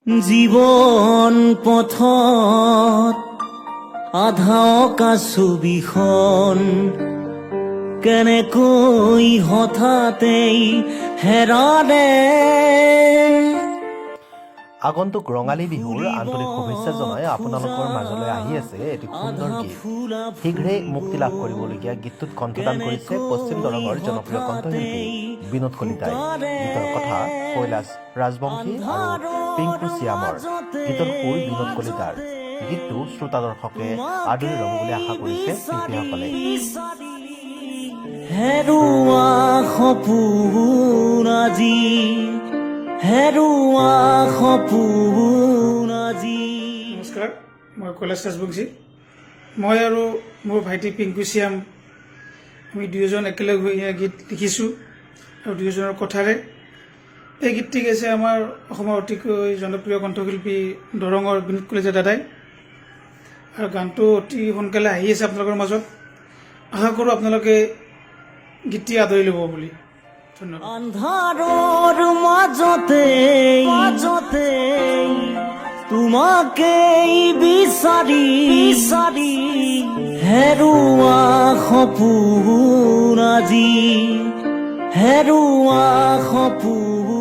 জীৱন পথত আধা অঁকা ছবিখন কেনেকৈ হঠাতেই হেৰালে। আগন্তুক ৰঙালী বিহুৰ আন্তৰিক শুভেচ্ছা জনাই আপোনালোকৰ মাজলৈ আহি আছে এটি সুন্দৰ গীত। শীঘ্ৰেই মুক্তি লাভ কৰিবলগীয়া গীতটোত কণ্ঠদান কৰিছে পশ্চিম দৰঙৰ জনপ্ৰিয় কণ্ঠশিল্পী বিনোদ কলিতাই। গীতৰ কথা কৈলাশ ৰাজবংশী আৰু পিংকু চিয়ামৰ। গীতৰ সুৰ বিনোদ কলিতাৰ। গীতটো শ্ৰোতা দৰ্শকে আদৰি ল'ব বুলি আশা কৰিছে শিল্পীসকলে। হেৰুৱা সপোন আজি, হেৰুৱা সপোন আজি। নমস্কাৰ, মই কৈলাশ ৰাজবংশী। মই আৰু মোৰ ভাইটি পিংকু শ্যাম, আমি দুয়োজন একেলগ হৈ এই গীত লিখিছোঁ আৰু দুয়োজনৰ কথাৰে এই গীতটি গাইছে আমাৰ অসমৰ অতিকৈ জনপ্ৰিয় কণ্ঠশিল্পী দৰঙৰ বিনোদ কলিতা দাদাই। আৰু গানটো অতি সোনকালে আহি আছে আপোনালোকৰ মাজত। আশা কৰোঁ আপোনালোকে গীতটি আদৰি ল'ব বুলি। ধন্যবাদ। আন্ধাৰৰ মাজতে তোমাকেই বিচাৰি বিচাৰি হেৰুৱা সপোন আজি, হেৰুৱা সপোন।